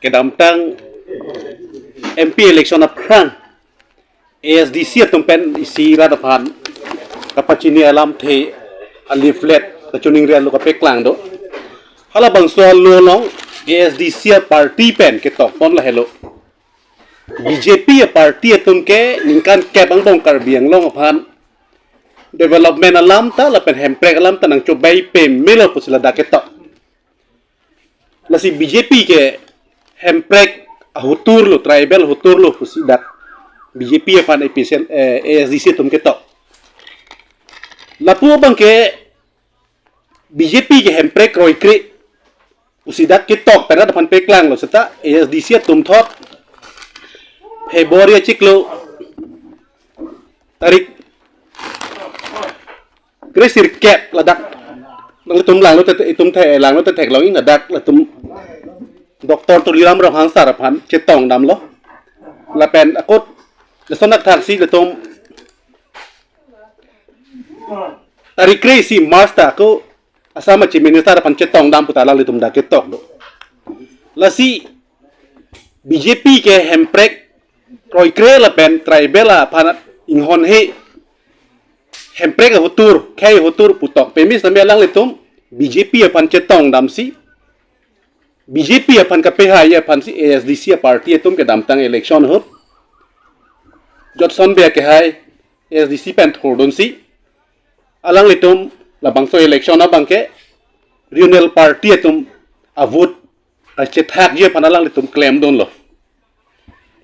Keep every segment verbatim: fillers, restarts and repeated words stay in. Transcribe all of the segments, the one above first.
kedamtang M P election aphrang A S D C atum pen isi rat aphan kapachini alamthe a leaflet kachiningri alo kapeklang do. Halabangso alo along A S D C a party pen ketokpon lahelo. B J P a party atum ke ningkan kep angbong Karbi Anglong aphan development alam ta lapen hemprek alam ta nangchobai pemelo pusi ladak ketok. Lasi B J P ke hemprek ahutur lo, tribal ahutur lo pusi dak B J P aphan A P C L, eh, A S D C atum ketok. Lapu abang ke B J P ke hemprek kroikre pusi dak ketok pen rat aphan peklang lo seta A S D C atum thot February achiklo tarik kre sirkep ladak nanglitum langlo te, itum the langlo te theklong in ladak latum Doctor Tuliram Ronghang sir aphan chetong damlo. Lapen akut lason athak si latum tarik kre isi March ta ako Assam a Chief Minister aphan chetong dam puta alanglitum dak ketok do. Lasi B J P ke hemprek kroikre lapen tribal aphan inghonhe hemprek ahutur, khei ahutur putok peme setame alanglitum B J P aphan chetong damsi B J P aphan kapehai aphansi A S D C a party atum kedamtang election ahut Jotson Bey akehai A S D C pen thurdunsi alanglitum labangso election abang ke regional party atum a vote kachethakji aphan alanglitum klemdunlo.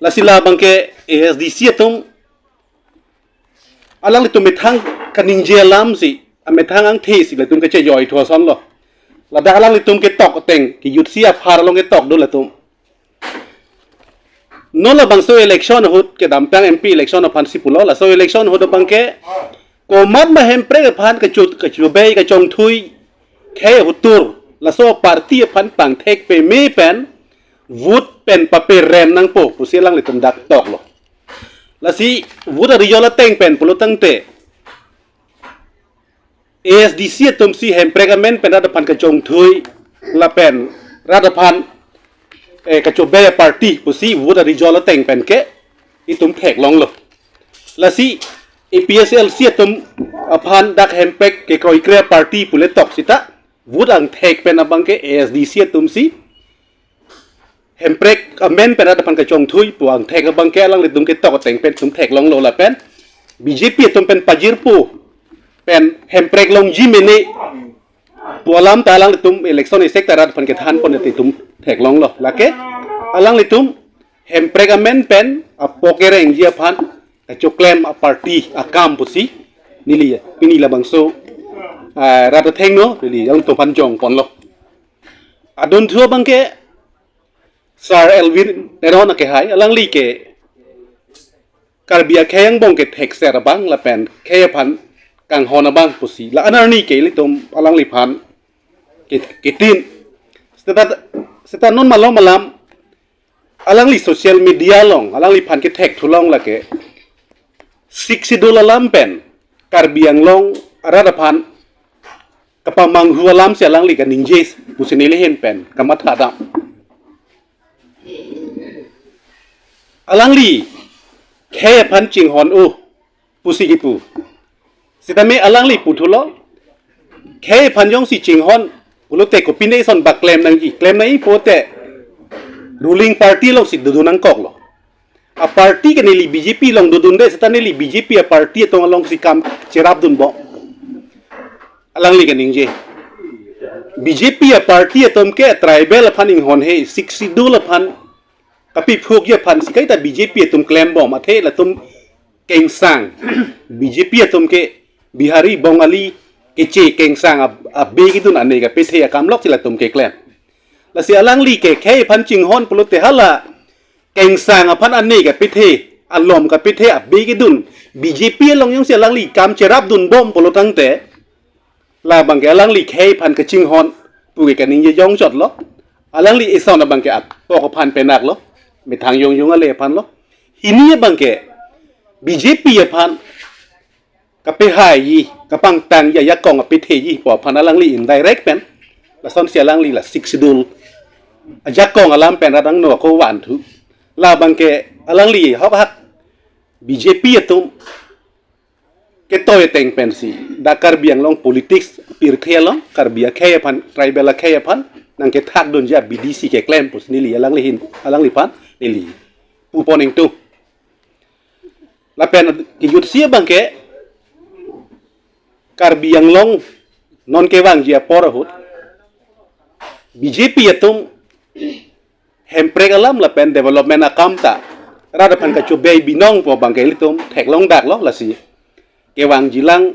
Lasi labang ke A S D C atum alanglitum methang kaningje alamsi, amethang angthesi latum kachejoi thua sonlo. Ladak alanglitum ketok ateng, kejutsi aphar along ketok do latum. Non labangso election ahut kedamtang M P election aphansi pulo, laso election ahut abang ke komat ma hemprek aphan kachut, kachubai, kachongthui, khei ahutur, laso party aphan pangthek peme pen, vote pen paper rem nangpo, pusi alanglitum dak toklo. Lasi vote a-result ateng pen pulo tangte A S D C atumsi hemprek amen pen rat aphan kachongthui lapen rat aphan, eh, kachobai a party pusi vote a-result ateng pen ke itum theklonglo. Lasi A P H L C atum aphan dak hemprek kekroikre a party pule tok seta vote angthek pen abang ke A S D C atumsi hemprek amen pen rat aphan kachongthui pu angthek abang ke alanglitum ketok ateng pen itum theklonglo lapen B J P atum pen pajirpo pen hemprek longji mene pu alam ta alanglitum election isek ta rat aphan kethanpon itum theklonglo. Lake alanglitum hemprek amen pen apok kerengji aphan kachoklem a party akam pusi neli pini labangso, ah, rat athengno neli alanglitum aphan jongponlo. Adunthu abang ke Sir Elwin Teron akehai, alangli ke Karbi akhei angbong kethekser abang lapen khei aphan kanghon abang pusi la-an arni ke ilitum alangliphan ke, ketin. Seta, seta non malom alam alangli social media along alangliphan kethekthulong lake Sixth Schedule alam pen Karbi Anglong arat aphan kapamanghu alamsi alangli kaningje pusi neli ahin pen kamatha dam. Alangli khei aphan chinghon-o pusi kipu. Sitame alangli puthulo, khei aphan jongsi chinghon pulote kopine ison bak klem nangji, klem nangji pote ruling party alongsi dodun nangkoklo. A party ke neli B J P along dodunde, seta neli B J P a party atum alongsi kam cherapdunbom. Alangli kaningje. B J P a party atum ke tribal aphan inghonhe, Sixth Schedule aphan kapiphukji aphansi kaita B J P atum klembom, athe latum kengsang. B J P atum ke Bihari, Bongali, Keche kengsang ab-, abe kedun ane kapethe akamlok si latum keklem. Lasi alangli ke khei aphan chinghon pulote hala kengsang aphan ane kapethe, alom kapethe abe kedun B J P along jongsi alangli kam cherapdunbom pulo tangte, labang ke alangli khei aphan kachinghon pu ke kaningje jongchotlo. Alangli ison abang ke apok aphan penaklo, methang jongjong ale aphanlo. Hini abang ke B J P aphan kapehaiji, kapangtangji ajakong apetheji pu aphan alangli indirect pen lasonsi alangli la Sixth Schedule ajakong alam pen rat angno ako vanthu. Labang ke alangli hok hak B J P atum ketoi ateng pensi dak Karbi Anglong politics pirthe along Karbi akhei aphan, tribal akhei aphan nangkethakdunji abidi si keklem pusi neli alangli hin, alangliphan neli pupon ingtung. Lapen kejutsi abang ke Karbi Anglong non kevangji apor ahut B J P atum Hemprek alam lapen development akam ta rat aphan kachobei binong pu abang ke ilitum theklong daklo. Lasi kevangjilang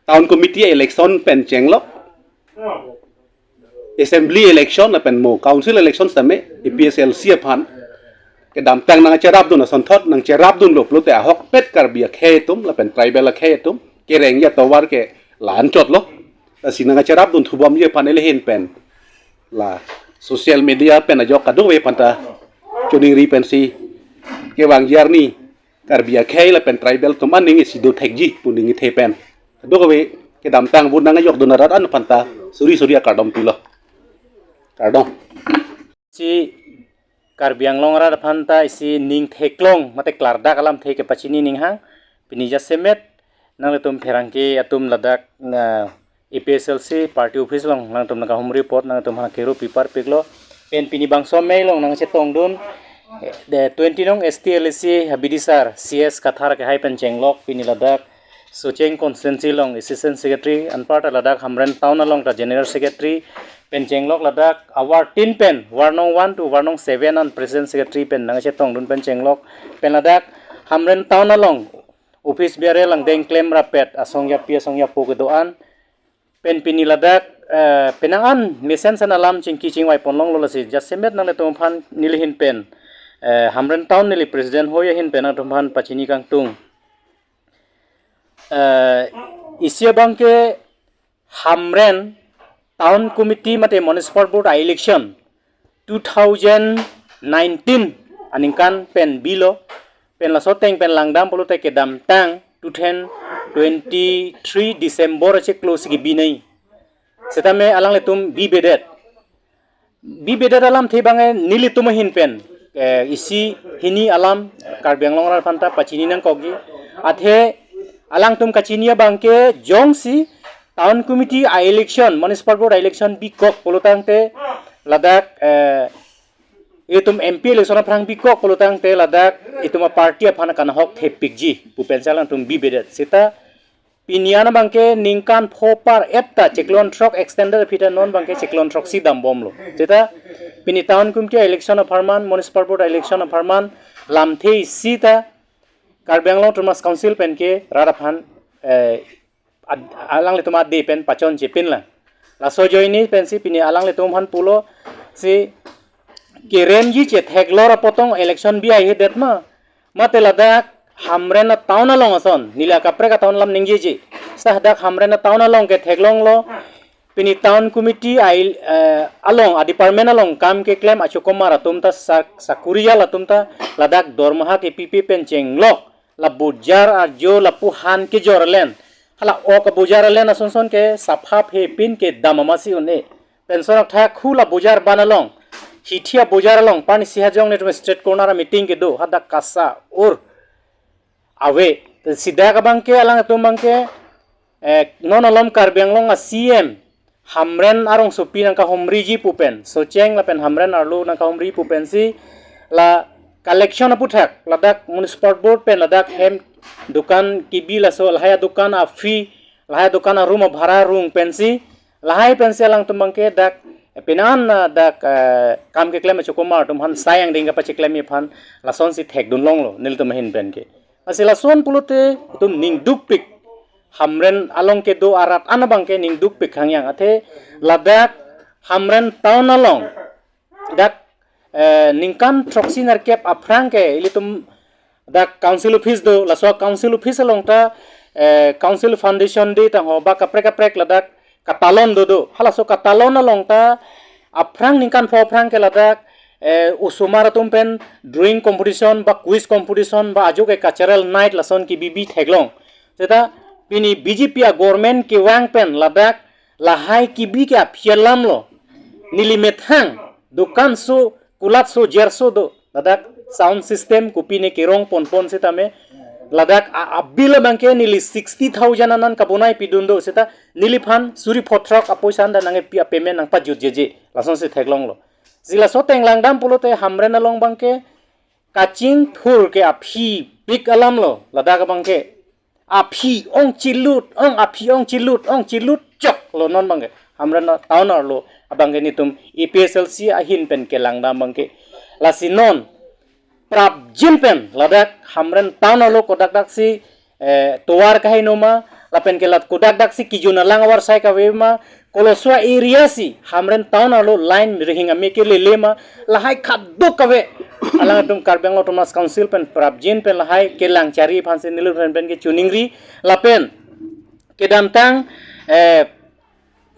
town committee election pen chenglok, assembly election lapen mo council election tame A P H L C aphan kedamtang nangcherapdun asonthot nangcherapdunlo pulote ahokpet Karbi akhei atum lapen tribal akhei atum kerengji atovar ke la-anchotlo. Lasi nangcherapdun thubomji aphan ilihin pen la social media pen ajok kadokave aphanta choningri pensi kevangji arni Karbi akhei lapen tribal atum aning isi dothekji pu ningthe pen kadokave kedamtang vote nangkejokdun arat an aphanta suri suri akardom pilo. Kardom. Si Karbi Anglong arat aphanta isi ning theklong mate klardak alamthe kepachini ninghang. Pini jasemet nanglitum pherangke atum ladak na A P H L C party office along nangtum nangkahumri apot nangtum ha keru pipar piklo. Pen pini bangso amei along nangchetongdun, eh, de twenty nong S T L A C habidisar C S Kathar kehai pen chenglok pini ladak Socheng constituency along assistant secretary anparta ladak Hamren town along ta general secretary pen chenglok, ladak awar tin pen war nong one to war nong seven an president secretary pen nangchetongdun pen chenglok, pen ladak Hamren town along office bearer lang dengklem rapet asong yapi asong yapo kedo-an. Pen pini ladak, eh, penang an mesen sen alam chingki chingvai ponlonglo. Lasi jasemet nanglitum aphan nelihin pen, eh, Hamren town neli president hoi ahin pen nangtum aphan pachini kangtung. Eh, isi abang ke Hamren town committee mate municipal board a-election two thousand nineteen aningkan pen bilo, pen laso ateng pen langdam pulote kedamtang two thousand twenty-three December achiklo si kebinei. Setame alanglitum bibedet. Bibedet alamthe abang ke nelitum ahin pen, eh, isi hini alam Karbi Anglong arat aphanta pachini nangkokji. Athe alangtum kachini abang ke jongsi town committee a-election, municipal board a-election bikok pulotangte ladak, eh, itum M P election aphrang bikok pulotangte ladak itum a-party aphan kanahok thepikji pu pensi alangtum bibedet. Seta pini an abang ke ningkan pho par-et ta chiklo throk extended aphi ta non abang ke chiklo throksi dambomlo. Seta pini town committee election apharman, municipal board election apharman lamthe isi ta Karbi Anglong Autonomous Council pen ke rat aphan, eh, ad-, alanglitum ade pen pachon chepin lang. Laso ajoine pensi pini alanglitum aphan pulo si keremji chetheklor apotong election bi haihedet ma. Mate ladak Hamren a-town along ason, neli akaprek a-town alam ningjeji. Seta dak Hamren a-town along ke theklonglo. Pini town committee ai, eh, along a-department along kam keklem achokomar atum ta sak-, sakuri jal atum ta ladak dormaha kepipi pen chenglok. La bojar ajo lapu han kejor alen. Hala ok abojar alen ason son ke sapha phepin kedam amatsi un-e. Pensi nokthak khu la bojar ban along, hithi abojar along, pani siha jong netum street corner a-meeting kedo, hadak kasa ur ave. Seta dak abang ke alangtum abang ke, eh, non alom Karbi Anglong a-C M Hamren arongsopi nangkahumriji pu pen, Socheng lapen Hamren arlo nangkahumri pu pensi la collection aputhak ladak municipal board pen ladak hem dukan kebi laso lahai adukan a-fee, lahai adukan a-room abhara rung pensi, lahai pensi alangtum abang ke dak, eh, pini an, ah, dak, eh, kam keklem achokomar atum aphan sai angdeng kapacheklemji aphan lasonsi thekdunlonglo nelitum ahin pen ke. Lasi lason pulote itum ning dukpik, Hamren along kedo arat an abang ke ning dukpik hangyang. Athe ladak Hamren town along dak, eh, ningkan throksi nerkep aphrang ke ilitum dak council office do, laso council office along ta, eh, council foundation day tangho ba kaprek kaprek ladak katalon dodo. Halaso katalon along ta aphrang ningkan pho aphrang ke ladak, eh, osomar atum pen drawing competition ba quiz competition ba ajo ke cultural night lason kebibi theklong. Seta pini B J P a-government kevang pen ladak lahai kebi ke aphi alamlo. Neli methang dukan so, kulat so, jer so do. Ladak sound system kopine kerong ponpon setame. Ladak a, a bill abangke neli sixty thousand anan kabonai pidun do seta neliphan suri phothrok apoisa anda nangkepi a payment nangpajut jeje. Lasonsi theklonglo. Si laso ateng langdam pulote Hamren along abangke kachingthur ke aphi pik alamlo. Ladak abangke aphi ong chilut, ong aphi ong chilut, ong chilut choklo non abangke. Hamren town arlo abangke netum A P H L C ahin pen kelangdam abangke. Lasi non prapjin pen ladak Hamren town arlo kodak daksi, eh, tovar kahai noma, lapen ke lat kodak daksi kijun alang avarsai kave ma, Kolosua area si Hamren town arlo line rihing ame kelele ma, lahai khaduk kave. Alangtum Karbi Anglong Autonomous Council pen prapjin pen lahai kelang chari aphansi nelitum pen kechiningri lapen kedamtang, eh,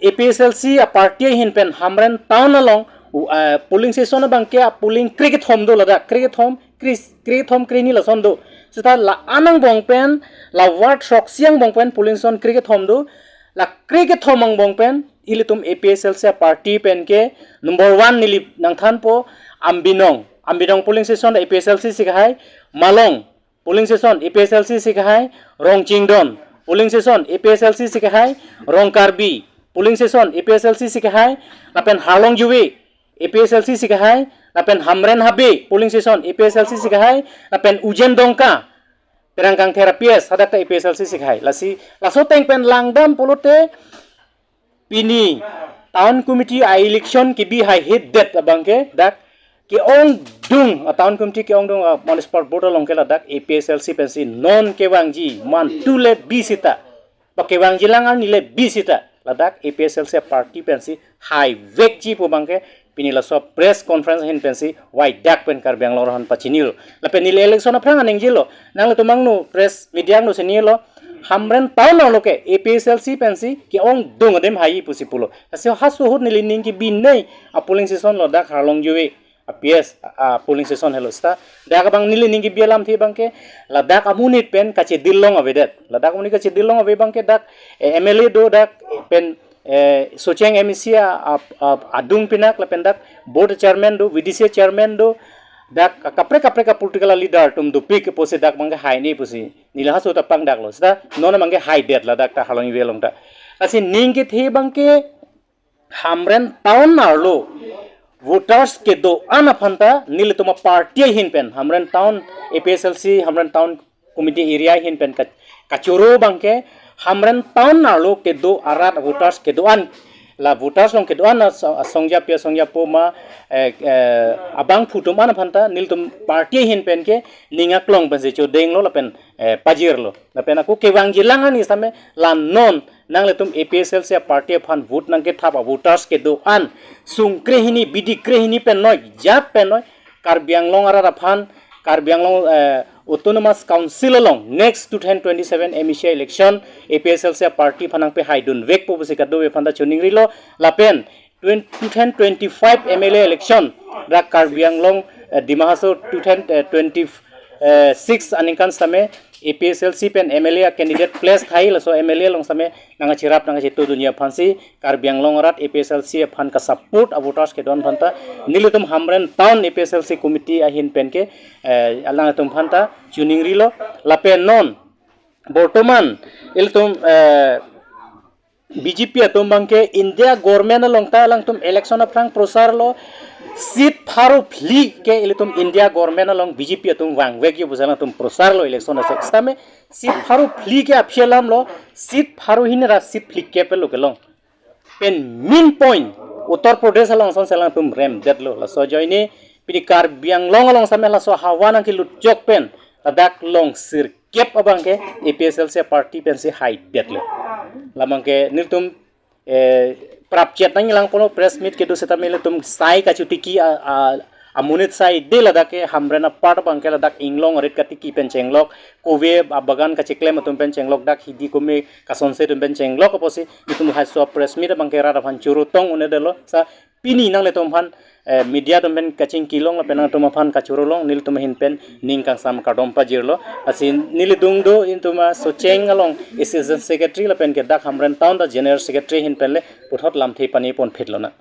A P H L C a party ahin pen Hamren town along, u-, eh, polling station abangke a polling krekethom do ladak, krekethom, kre-, krekethom krehini lason do. Seta la-an angbong pen, la ward throksi angbong pen polling station krekethom do. La krekethom angbong pen ilitum A P H L C a party pen ke number one neli nangthanpo Ambinong. Ambinong polling station A P H L C si kehai, Malong polling station A P H L C si kehai, Rongchingdon polling station A P H L C si kehai, Rongkarbi polling station A P H L C si kehai, lapen Harlongjove A P H L C si kehai, lapen Hamren Habe polling station A P H L C si kehai, lapen Ujen Dongka Terang Kangthir a P S hadak ta A P H L C si kehai. Lasi laso ateng pen langdam pulote pini town committee a election kebi haihedet abangke dak ke-ongdung, a town committee ke-ongdung, a municipal board along ke ladak A P H L C pensi non kevangji mantu le bi sita, ba kevangji lang arni le bi sita ladak A P H L C party pensi haivekji pu abangke pini laso press conference ahin pensi waidak pen Karbi Anglong arat aphan pachinilo. Lapen neli election aphrang aningjelo, nanglitum angno press media angno chinilo, Hamren town arlo ke A P H L C pensi ke-ongdung adim hai pusi pulo. Lasi halaso ahut neli ning kebi nei a polling station lo dak Harlongjove a P S a polling station helo seta. Dak abang neli ning kebi alamthe abangke ladak amonit pen kachedil long avedet. Ladak amonit kachedil long ave abangke dak, eh, M L A do dak, eh, pen, eh, Socheng M A C a, a, a, adung pinak lapen dak board chairman do, V D C chairman do, dak kaprek kaprek a political leader atum dopik pusi dak abangke haini pusi neli halaso ta pangdaklo. Seta non abangke haidet ladak ta Harlongjove along ta. Lasi ning kethe abangke Hamren town arlo voters kedo-an aphan ta nelitum a party ahin pen Hamren town A P H L C Hamren town committee area ahin pen ka-, kachoro abangke Hamren town arlo kedo arat voters kedo-an, la voters along kedo-an a so-, asongjapi asongjapo ma, eh, eh, abangphu atum an aphan ta nelitum party ahin pen ke ning aklong pensi chodenglo lapen, eh, pajirlo. Lapen ako kevangji lang arni sitame la non nanglitum A P H L C a party aphan vote nangkethap a voters kedo-an sung krehini, bidi krehini pen noi, jat pen noi, Karbi Anglong arat aphan, Karbi Anglong, eh, Autonomous Council along next two thousand twenty-seven M A C election A P H L C a party aphan nangpehaidunvekpo pusi kadokave aphan ta chiningrilo. Lapen twenty, two thousand twenty-five M L A election dak Karbi Anglong, eh, Dima Hasao two thousand twenty-six aningkan sitame A P H L C pen M L A a candidate place thai, laso M L A along sitame nangkachirap nangkachitudunji aphansi Karbi Anglong arat A P H L C aphan kasupport a voters kedo-an aphan ta nelitum Hamren town A P H L C committee ahin pen ke, eh, alangtum aphan ta chiningrilo. Lapen non bortoman ilitum, eh, B J P atum abangke India government along ta alangtum election aphrang prosar lo, seat pharo phli ke ilitum India government along B J P atum vangvekji pusi alangtum prosar lo election asai. Sitame seat pharo phli ke aphi alamlo, seat pharo hini ra seat phlikep lo kelong. Pen main point Uttar Pradesh along asonsi alangtum remdetlo. Laso ajoine pini Karbi Anglong along sitame laso ahavar nangkelutjok pen ladak long sirkep abangke A P H L C party pensi haidetlo. La abangke nelitum, eh, prapchet nanglang pulo press meet kedo sitame ilitum sai kachotiki a, a, amonit sai de ladak ke Hamren apart abangke ladak inglong arit katiki pen chenglok, kove abagan kachiklem atum pen chenglok, dak hidi kome kasonse atum pen chenglok apotsi itum halaso press meet abangke rat aphan choro tong un-edetlo. Sa pini nanglitum aphan, eh, media atum pen kachingkilong lapen nangtum aphan kachorolong, nelitum ahin pen ning kangsam kardom pajirlo. Lasi neli dung do itum a Socheng along assistant secretary lapen ke dak Hamren town ta general secretary ahin pen le puthot lamthe pani ponphit lonang.